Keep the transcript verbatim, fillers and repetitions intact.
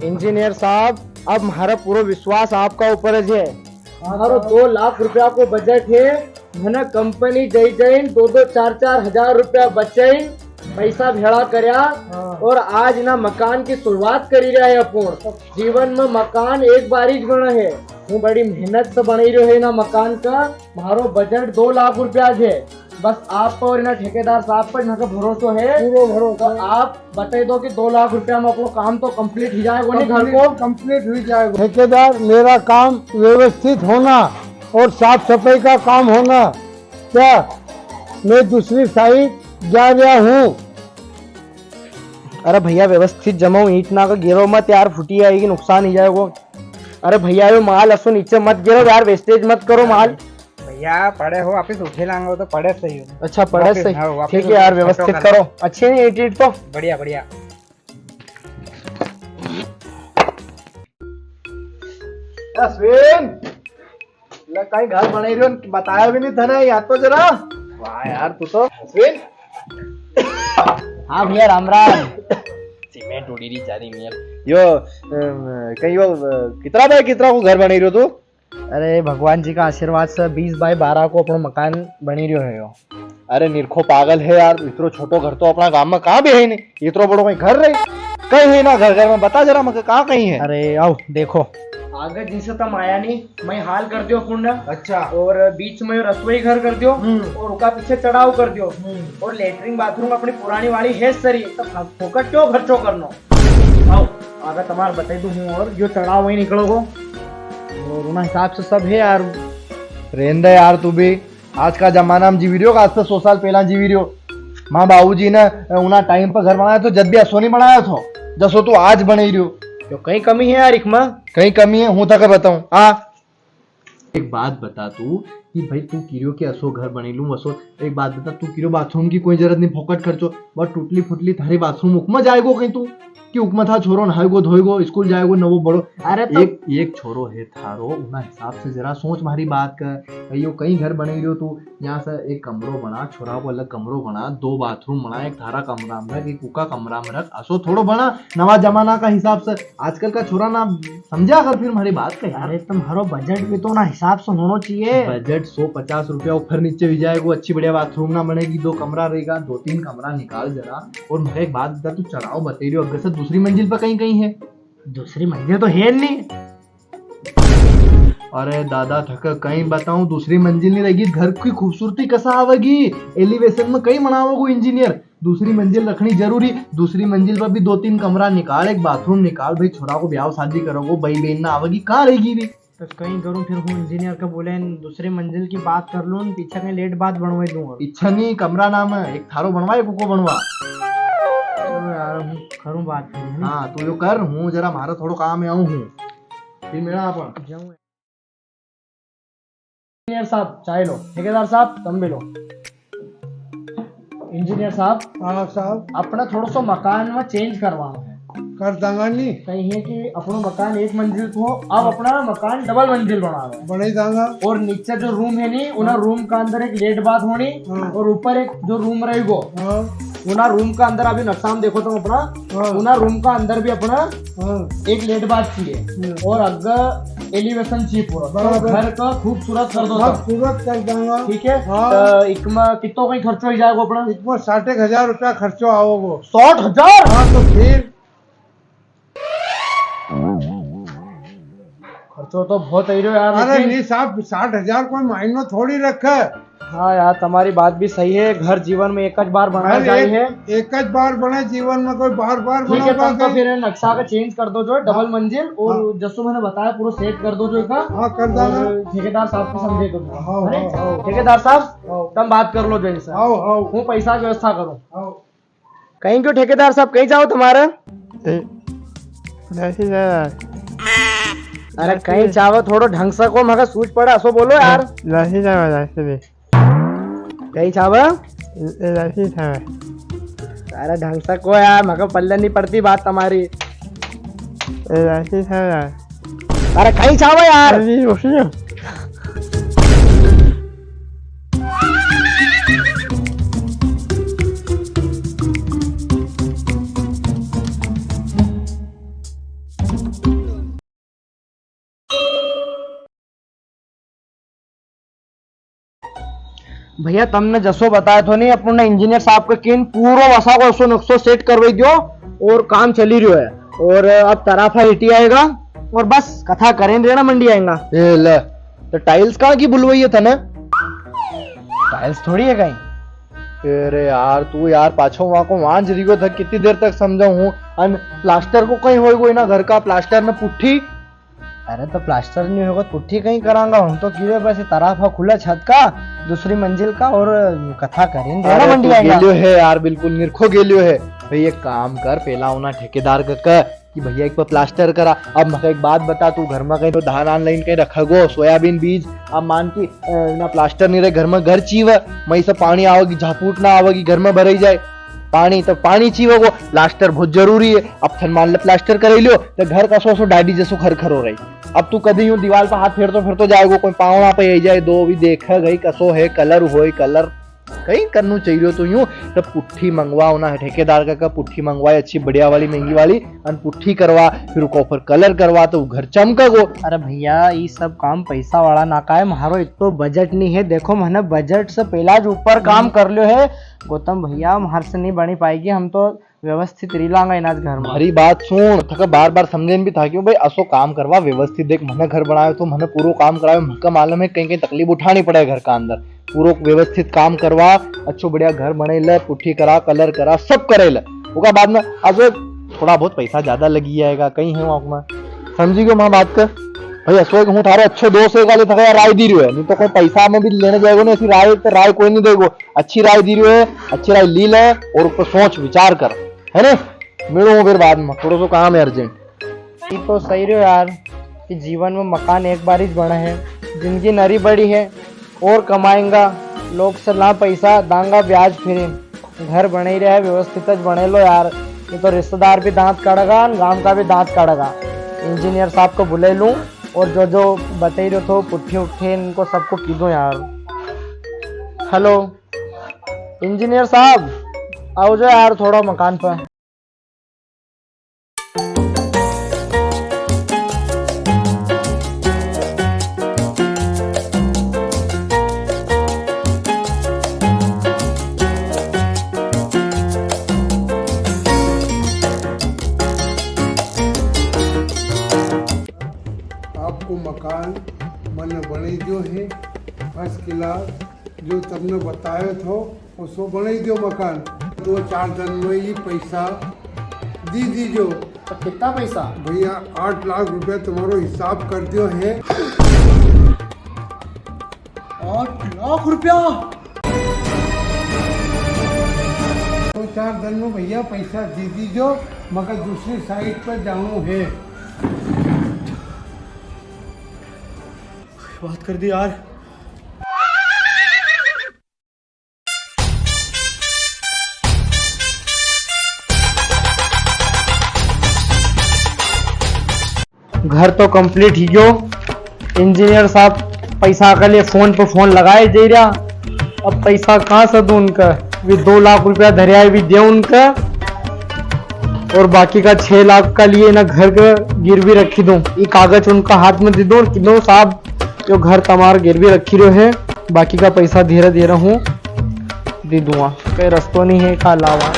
Engineer साहब, अब म्हारा पूरो विश्वास आपका ऊपर है। म्हारो दो लाख रुपया को बजट है, मने कंपनी जई जईन दो दो चार चार हजार रुपया बचईन पैसा भेळा कर्या हाँ। और आज इना मकान की शुरुआत करी रया है अपन। जीवन में मकान एक बार ही बना है, हूँ बड़ी मेहनत से बनाई रह्यो है इना मकान का। म्हारो बजट दो लाख रुपया है, बस आप पर और इना ठेकेदार साहब पर इनका भरोसो है। पूरो भरोसो तो है। आप बताई दो कि दो लाख रुपया में अपनो काम तो complete हो जाएगो नी घर को? Complete हो जाएगो। ठेकेदार, मेरा काम व्यवस्थित होना और साफ सफाई का काम होना। क्या मैं दूसरी साइड जा रहा हूँ? अरे भैया, व्यवस्थित जमाओ, ईंट ना का गिरो मत यार, फुटी आएगी, नुकसान ही जाएगो। अरे भैया, यो माल असो नीचे मत गिरो यार, wastage मत करो माल। भैया, पड़े हो, वापिस उठे लांगे, वो तो पड़े सही हो। अच्छा, पड़े वापिस, सही। हाँ, वापिस ठीक है यार, उठे, व्यवस्थित करो। अच्छी नी ईंट, ईंट तो? बढ़िया, बढ़िया। अश्विन, ले कई घर बनाई रह्यो, बताया भी नी था ना, याद तो जरा। वाह यार, तू तो। अश्विन। हाँ भैया, राम राम। सीमेंट उड़ी री चारी मियाँ। यो, अम, कई यो, अ, कितरा बाय कितरा को घर बनाई रह्यो तू? अरे, भगवान जी का आशीर्वाद से बीस बाय बारह को अपनो मकान बनी रह्यो है यो। अरे निरखो पागल है यार, इतरो छोटो घर तो अपना गांव में कां भी है नी, इतरो बड़ो कई घर रहे, कई है ना घर, घर में बता जरा मके कां कई है। अरे आओ देखो, आगे जिनसे तम आया नी, मैं हाल कर दियो पूर्ण। अच्छा। और बीच में रसोई घर कर दियो हम्म। और उका पीछे चढ़ाव कर दियो हम्म। और लेटरिन बाथरूम अपनी पुरानी वाली है सरी, तो फोकट क्यों खर्चो करनो? आओ, आगे तमार बताई दूं हूँ, और यो चढ़ाव वही निकलोगो। और उना हिसाब से सब है यार। रेंदे यार तू भी, आज का जमाना में जीवी रियो, आज से सौ साल पहला जीवी रियो। माँ बाबूजी ने उना टाइम पर घर बनाया तो जद भी असो नी बनाया थो, जसो तू आज बनाई रियो। तो कई कमी है यार इकमा? कई कमी है, हूँ थके बताऊँ। आ, एक बात बता तू कि भाई तू किरियो के असो घर बनी लूं, असो, एक बात बता, तू किरियो बाथरूम की कोई जरूरत नी, फोकट खर्चो, बस टूटली फुटली थारी बाथरूम उकमा जाएगो कई तू, कि उकमा था छोरो नहाएगो धोएगो, स्कूल जाएगो नवो बड़ो। अरे तो एक, एक छोरो है थारो, उना हिसाब से जरा सोच मारी बात कर। भाई यो कई घर बनी रियो तू, यहाँ से एक कमरो बना, छोरा को अलग कमरो बना, दो बाथरूम बना, एक थारा कमरा में रख, एक उका कमरा में रख, असो थोड़ो बना नवा जमाना का हिसाब से। आजकल का छोरा ना समझा कर फिर म्हारी बात का यार। अरे, तुम्हारो बजट भी तो ना हिसाब से होनो चाहिए। बजट सौ पचास रुपया ऊपर नीचे हुई जाएगो, अच्छी बढ़िया बाथरूम ना बनेगी, दो कमरा रहेगा, दो तीन कमरा निकाल जरा। और मैं एक बात बता, तू चढ़ाव बता रही हो, अगर से दूसरी मंजिल पर कई कई है? दूसरी मंजिल तो है नहीं। अरे दादा, थके कई बताऊं, दूसरी मंजिल नहीं रहेगी, घर की खूबसूरती कसा आवेगी? एलिवेशन में कई बनावेगो इंजीनियर? दूसरी मंजिल रखनी जरूरी। दूसरी मंजिल पर भी दो तीन कमरा निकाल, एक बाथरूम निकाल भाई, छोरा को ब्याव शादी करोगो, बई बेन ना आवेगी, कां रहेगी भी? तो कई करूं फिर, हूँ इंजीनियर का बोले न, दूसरी मंजिल की बात कर लूं न, पीछे कई लेट बाथ बनवाई दूं। और इच्छा नहीं, कमरा नाम है, एक थारो बनवा, एक उको बनवा। चलो यार, हूँ करूं बात फिर, है ना? हाँ, तू यो कर, हूँ जरा, म्हारा थोड़ो काम है, आऊं हूँ, फिर मिला अपन। जाऊं। इंजीनियर साहब, चाय लो। ठेकेदार साहब, तम भी लो। इंजीनियर साहब। हाँ साहब। अपना थोड़ो सो मकान में चेंज करवानो है। कर दांगा नी। कई है कि अपनो मकान एक मंजिल को, अब हाँ। अपना मकान डबल मंजिल बनावे। बनाई दांगा। और नीचे जो रूम है नी, उना हाँ। रूम का अंदर एक लेट बाथ होनी हाँ। और ऊपर एक जो रूम रहेगो, हाँ। उना रूम का अंदर अभी नक्शा में देखो तुम अपना, हाँ। उना रूम का अंदर भी अपना हाँ। एक लेट बाथ चाहिए हम्म। और अगर एलिवेशन चाहिए पूरा, तो बराबर। घर का खूबसूरत कर दो सब तुम। खूबसूरत कर दूंगा। ठीक है? हाँ। तो इकमा कितो कई खर्चो हो जाएगा अपना? इकमा साठ एक हजार रुपया खर्चो आओगो। साठ हजार? हाँ, तो फिर? खर्चो तो बहुत आई रह्यो यार, अरे लेकिन नहीं साहब, साठ हजार कोई मायनो थोड़ी रखे। हाँ यार, तुम्हारी बात भी सही है, घर जीवन में एक ज बार बनाया घर जाए एक, है। एक ज बार बने जीवन में, कोई बार बार ठीक है, बनाओगा तुम तो कई? फिर नक्शा का चेंज कर दो जो है, डबल हाँ। मंजिल, और हाँ। जसो मैंने बताया, पूरा सेट कर दो जो है का। हाँ, कर दांगा। और ठेकेदार साहब को समझे दो। हाँ, है नी? हाँ, हाँ, ठेकेदार साहब, हाँ। तुम बात कर लो जो इनसे। हाँ, हाँ। हूँ पैसा की व्यवस्था करूँ। हाँ। कई क्यों ठेकेदार साहब, कई चावो तुम्हारा? ए, लासी चावा। अरे कई चावो, थोड़ो ढंग से को, मगर सूझ पड़ा, असो बोलो यार। लासी चावा, लासी भी। कई चावा? ए, लासी चावा। अरे ढंग से को यार, मगर पल्ले नी पड़ती बात तुम्हारी। ए, लासी चावा। अरे कई चावा यार। अरे, वो सुनो। भैया, तमने जसो बतायो थो नी, अपन ने इंजीनियर साहब के कीन पूरो वसा को असो नक्शो सेट करवाई दियो और काम चली रह्यो है। और अब तराफा हिटी आएगा और बस कथा करें रेणा मंडी आएगा। ए ले, तो टाइल्स कहाँ की बुलवाई है थने? टाइल्स थोड़ी है कहीं। अरे यार, तू यार पाछो वहां को वहां ज रिगो था, कितनी देर तक समझाऊं हूँ। अन प्लास्टर को कहीं होएगो ना घर का, प्लास्टर ने पुट्ठी। अरे तो प्लास्टर नी होगा, पुट्ठी कहीं करांगा? हम तो किरे बस ये तराफा खुला छत का, दूसरी मंजिल का, और कथा करें, रेणा अरे मंडी तू आएगा। गेलियो है यार, बिल्कुल निरखो गेलियो है। भाई एक काम कर, पहला उना ठेकेदार का कह कि भैया एक पे प्लास्टर करा। अब मके एक बात बता, तू घर में कहीं तो धान आन लाइन कहीं रखेगो, सोयाबीन बीज, अब मान की, अ, ना प्लास्टर नी रहे घर में, घर चीवे, मई से पानी आवेगी, झापूट ना आवेगी, घर में भराई जाए। पानी तो पानी चीवेगो, प्लास्टर बहुत जरूरी है। अब थन मान ले प्लास्टर कराई लियो, तो घर कसो सो डाडी जसो खरखरो रही। अब तू कदी यूं दीवार पे हाथ फेरतो फेरतो जाएगो, कोई पावणा पे आई जाए, दो भी देखे गई कसो है, कलर होए, कलर कहीं करनू चाहिए तो यूं, तो पुट्ठी मंगवा, उना ठेकेदार का, का पुट्ठी मंगवाए अच्छी बढ़िया वाली, महंगी वाली, अन पुट्ठी करवा, फिर उका ऊपर कलर करवा, तो घर चमकेगो। अरे भैया, ई सब काम पैसा वाला ना का है, म्हारो इतो बजट नी है। देखो, मैंने बजट से पहला ज ऊपर काम कर लियो है। गौतम भैया, म्हार से नी बनी पाएगी, हम तो व्यवस्थित री लांगा इनाज घर में। म्हारी बात सुन, थके बार बार समझेन भी था क्यों भाई, असो काम करवा व्यवस्थित। देख, मैंने घर बनायो तो मैंने पूरो काम करायो, मका मालूम है कहीं कहीं तकलीफ उठानी पड़े घर का अंदर। पूरो व्यवस्थित काम करवा, अच्छो बढ़िया घर बने ले, पुट्ठी करा, कलर करा, सब करे ले। ओका बाद में आज थोड़ा बहुत पैसा ज्यादा लगी जाएगा, कहीं है वहाँ में, समझी गयो माँ बात कर। भाई असो है कि हूँ थारो अच्छो दोस्त है, काले थका राय दी रही है, नहीं तो कोई पैसा में भी लेने जाएगा ना, ऐसी राय तो राय कोई नहीं देगो। अच्छी राय दी रही है, अच्छी राय ली ले और ऊपर सोच विचार कर, है ना? मिलूँ हूँ फिर बाद में, थोड़ो सो काम है अर्जेंट। ई तो सही रह्यो यार कि जीवन में मकान एक बार ही बने है, जिंदगी नरी बड़ी है और कमाएंगा, लोग से ला पैसा दांगा ब्याज फिरे, घर बने ही रहे, व्यवस्थित ज बने लो यार। ये तो रिश्तेदार भी दांत काढ़ेगा और गांव का भी दांत काढ़ेगा। इंजीनियर साहब को बुला लूं और जो जो बताई रहो थो पुट्ठी उट्ठी इनको सबको की दो यार। हेलो इंजीनियर साहब, आओ जो यार थोड़ा मकान पर। आपको मकान मन बनी जो है फर्स्ट क्लास, जो तमने बतायो थो, वो सो बनाई दियो मकान। दो चार दिन में ही पैसा दी दीजो। तो कितना पैसा? भैया, आठ लाख रुपया तुम्हारो हिसाब कर दियो है। आठ लाख रुपया? दो चार दिन में भैया पैसा दी दीजो, मगर दूसरी साइट पर जानो है। बात कर दी यार। घर तो कंप्लीट ही गयो। इंजीनियर साहब पैसा के लिए फोन पे फोन लगाए दे रहा। अब पैसा कहाँ से दूं उनका? वे दो लाख रुपया धरया है, वे दे उनका। और बाकी का छह लाख का लिए ना घर के गिरवी रखी दूं। ये कागज उनका हाथ में दे दूं और किदो साहब, यो घर तमार गिरवी रखी रह्यो है, बाकी का पैसा धीरे धीरे हूँ दे दूंगा, कई रस्तो नहीं है का अलावा।